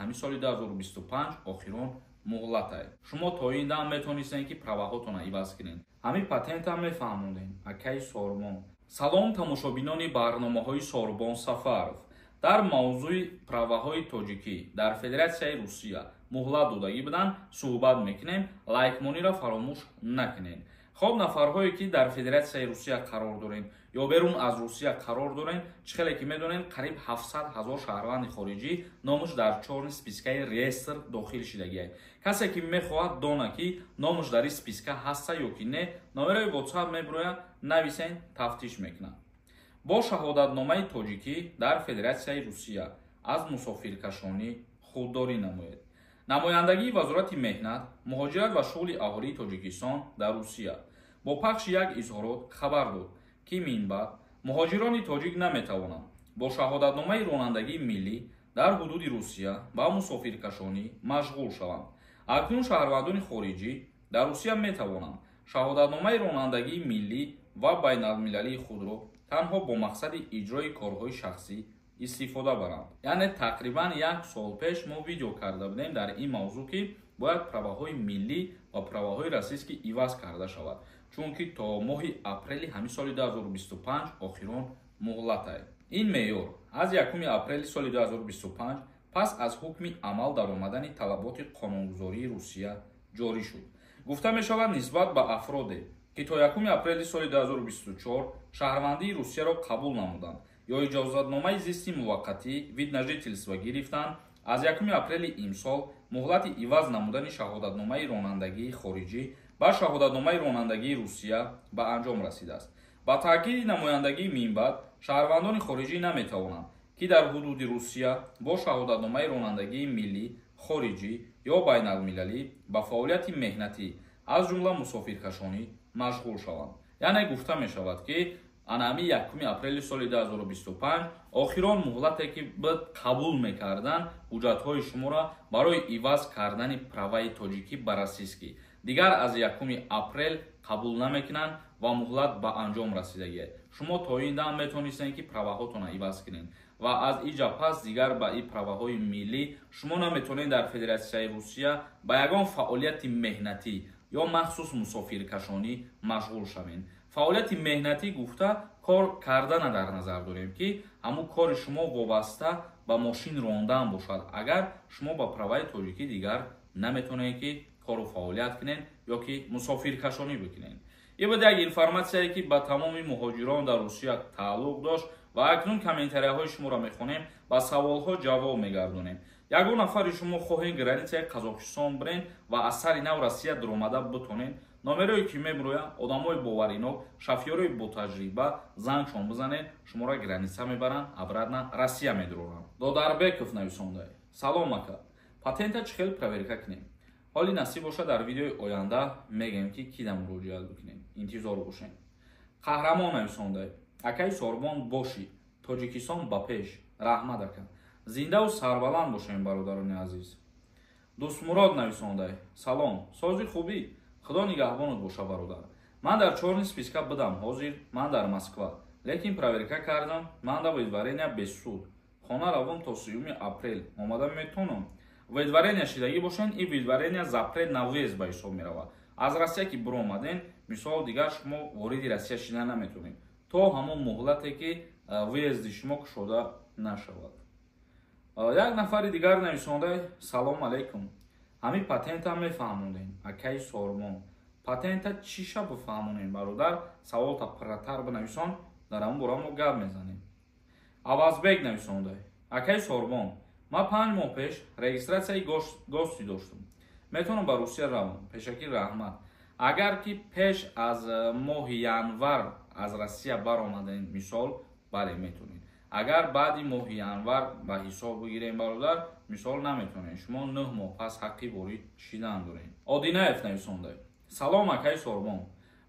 Ҳамин соли 2025 охирон муҳлатай. Шумо то ин дам метавонистед, ки праваҳотонро иваз кунед. Ҳамин патентам мефаҳмондем, акаи Сорбон. Салом, тамошобинони барномаҳои Сорбон Сафаров. Дар мавзӯи праваҳои тоҷикӣ дар Федератсияи Русия муҳлат додагӣ буданд, суҳбат мекунем. Лайкмониро фаромӯш накунед. Хоб, нафарҳое, ки дар Федератсияи Русия қарор дорем ё берун аз Русия қарор дорем, чӣ хеле ки медонем, қариб 700 ҳазор шаҳрванди хориҷӣ номаш дар чёрный спискаи реестр дохил шидагиай. Касе ки мехоҳад дона, ки номаш дар ин списка ҳаста ё ки не, номерои WhatsApp мебирояд, нависен, тафтиш мекунад. Бо шаҳодатномаи тоҷикӣ дар Федератсияи Русия аз мусофиркашонӣ худдорӣ намоед. Намояндагии Вазорати меҳнат, муҳоҷират ва шуғли аҳолии Тоҷикистон дар Русия бо пахши як изҳорот хабар дод, ки минбаъд муҳоҷирони тоҷик наметавонанд бо шаҳодатномаи ронандагии миллӣ дар ҳудуди Русия ба мусофиркашонӣ машғул шаванд. Акнун шаҳрвандони хориҷӣ дар Русия метавонанд шаҳодатномаи ронандагии миллӣ ва байналмилалии худро танҳо бо мақсади иҷрои корҳои шахсӣ истифода баранд. Яъне тақрибан як сол пеш мо видео карда будем дар ин мавзӯъ, ки бояд праваҳои миллӣ ва праваҳои российский иваз карда шавад, чунки то моҳи апрели ҳамин соли 2025 охирон муҳлатай. Ин меъёр аз 1 апрели соли 2025 пас аз ҳукми амал даромадани талаботи қонунгузории Русия ҷорӣ шуд. Гуфта мешавад, нисбат ба афроде, ки то 1 апрели соли 2024 шаҳрвандии Русияро қабул намуданд ё иҷозатномаи зисти муваққатӣ, вид на жительство, гирифтанд, аз 1 апрели имсол муҳлати иваз намудани шаҳодатномаи ронандагии хориҷӣ ба шаҳодатномаи ронандагии Русия ба анҷом расидааст. Ба таъкиди намояндагӣ, минбаъд шаҳрвандони хориҷӣ наметавонанд, ки дар ҳудуди Русия бо шаҳодатномаи ронандагии миллӣ, хориҷӣ ё байналмилалӣ ба фаъолияти меҳнатӣ, аз ҷумла мусофиркашонӣ, машғул шаванд. Яъне гуфта мешавад, ки анами 1 апрели соли 2025 охирон муҳлате, ки буд, қабул мекарданд ҳуҷҷатҳои шуморо барои иваз кардани праваи тоҷикӣ ба российский. Дигар аз 1 апрел қабул намекунанд ва муҳлат ба анҷом расидагиа. Шумо то ин дам метавонистед, ки праваҳотонро иваз кунед, ва аз иҷа пас дигар ба ин праваҳои миллӣ шумо наметавонед дар Федератсияи Русия ба ягон фаъолияти меҳнатӣ ё махсус мусофиркашонӣ машғул шавед. Фаъолияти меҳнатӣ гуфта, кор кардана дар назар дорем, ки ҳамун кори шумо вобаста ба мошин рондан бошад. Агар шумо ба праваи тоҷикӣ дигар наметавонед, ки кору фаъолият кунед ё ки мусофиркашонӣ бикунед. Ин буд як информатсияе, ки ба тамоми муҳоҷирон дар Русия тааллуқ дошт, ва акнун комментарияҳои шуморо мехонем, ба саволҳо ҷавоб мегардонем. Ягон нафари шумо хоҳед границаи Қазоқистон бирен ва аз сари нав Россия дуромада битонед, номерое ки мебирояд, одамои боваринок, шофёрои ботаҷриба, зангшон бизанед, шуморо граница мебаранд, обратно Россия медуроранд. Додарбеков нависонда: «Салом, ака, патента чӣ хел проверка кунем?» Ҳоли насиб бошад, дар видеои оянда мегӯем, ки кида муроҷиат бикунем, интизор бошем. Қаҳрамон нависонда: «Акаи Сорбон бошӣ, Тоҷикистон ба пеш!» Раҳмат, ака, зиндаву сарбаланд бошем, бародарони азиз. Дӯстмурод нависонда: «Салом, сози, хубӣ? Худо нигаҳбонат боша, бародар. Ман дар чёрный списка будам, ҳозир ман дар Москва, лекин проверка кардам, манда выдворения без суд. Хона равом, то 30 апрел омада метонам?» Выдворения шидагӣ бошен, ин выдворения запрет на въезд ба ҳисоб меравад. Аз Россия ки биромаден, мисол, дигар шумо вориди Россия шида наметонед то ҳамон муҳлате, ки въезди шумо кушода нашавад. Як нафари дигар нависонда: «Салом алейкум, ҳамин патентам мефаҳмондем, акаи Сормон». Патента чиша бифаҳмонем, бародар? Саволта пурратар бинависон, дар ҳамон бора мо гап мезанем. Авазбек нависонда: «Акаи Сорбон, ман 5 моҳ пеш регистратсияи ГОСТӣ доштум, метавонам ба Русия равам? Пешакӣ раҳмат». Агар ки пеш аз моҳи январ аз Россия баромадем, мисол, бале, метавонед. Агар баъди моҳи январ ба ҳисоб бигирем, бародар, мисол, наметавонед. Шумо 9 моҳ пас ҳаққи ворид шидан доред. Одинаев нависонда: «Салом, акаи Сорбон,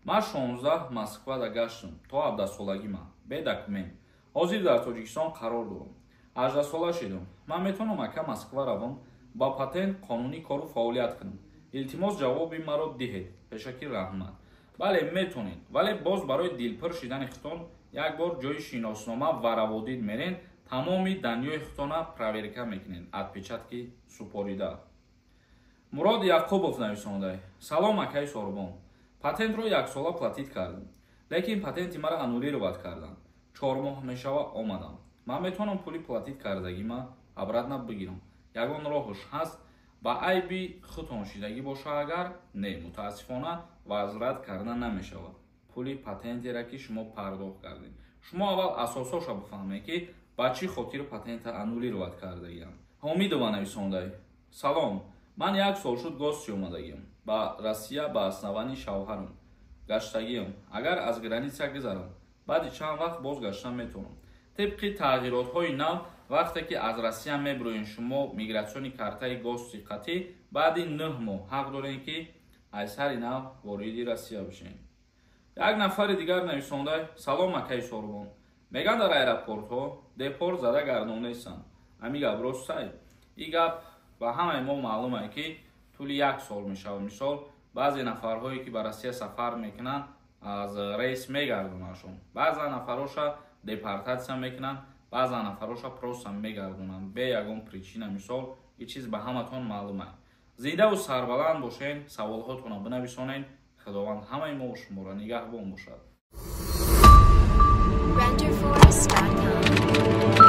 ман 16 Москвада гаштам то 17-солагима бе документ. Ҳозир дар Тоҷикистон қарор дорам, 18-сола шидам. Ман метавонам, ака, Москва равам, ба патент қонунӣ кору фаъолият кунам? Илтимос, ҷавоби маро диҳед. Пешакӣ раҳмат». Бале, метавонед, вале боз барои дилпур шидани худтон як бор ҷои шиноснома ва раводид мерен. Тамоми данныеи худтона проверка мекунед, отпечатки супорида. Мурод Яқубов нависондай: «Салом, акаи Сорбон, патентро яксола платить кардам, лекин патенти мара аннулировать карданд. 4 моҳ мешава омадам. Ман метавонам пули платить кардагима обратно бигирам? Ягон роҳш ҳаст?» Ба айби худтон шидагӣ боша агар, не, мутаассифона, возврат карда намешавад пули патентера, ки шумо пардохт кардед. Шумо аввал асосҳоша бифаҳмед, ки ба чӣ хотир патента аннулировать кардагиам. Ҳомидова нависондай: «Салом, ман як сол шуд гости омадагиам ба Россия, ба основании шавҳарам гаштагиам. Агар аз граница гузарам, баъди чанд вақт боз гаштан метавонам?» Тибқи тағйиротҳои нав, вақте ки аз Россия мебироен, шумо миграционный картаи гости қатъӣ баъди 9 моҳ ҳақ дорем, ки аз сари нав вориди Россия бишем. Як нафари дигар нависонда: «Салом, акаи Сорбон, меган, дар аэропортҳо депорт зада гардондаистанд. Ҳамин гап ростай?» Ин гап ба ҳамаи мо маълумае, ки тӯли як сол мешавад. Мисол, баъзе нафарҳое, ки ба Россия сафар мекунанд, аз рейс мегардонандшон, баъза нафарҳоша депортатсия мекунанд, баъза нафарҳоша просто мегардонанд бе ягон причина. Мисол, ин чиз ба ҳаматон маълумае. Зиндаву сарбаланд бошен, саволҳотонро бинависонед. Худованд ҳамаи мо шуморо нигаҳбон бошад. Renderforest.com.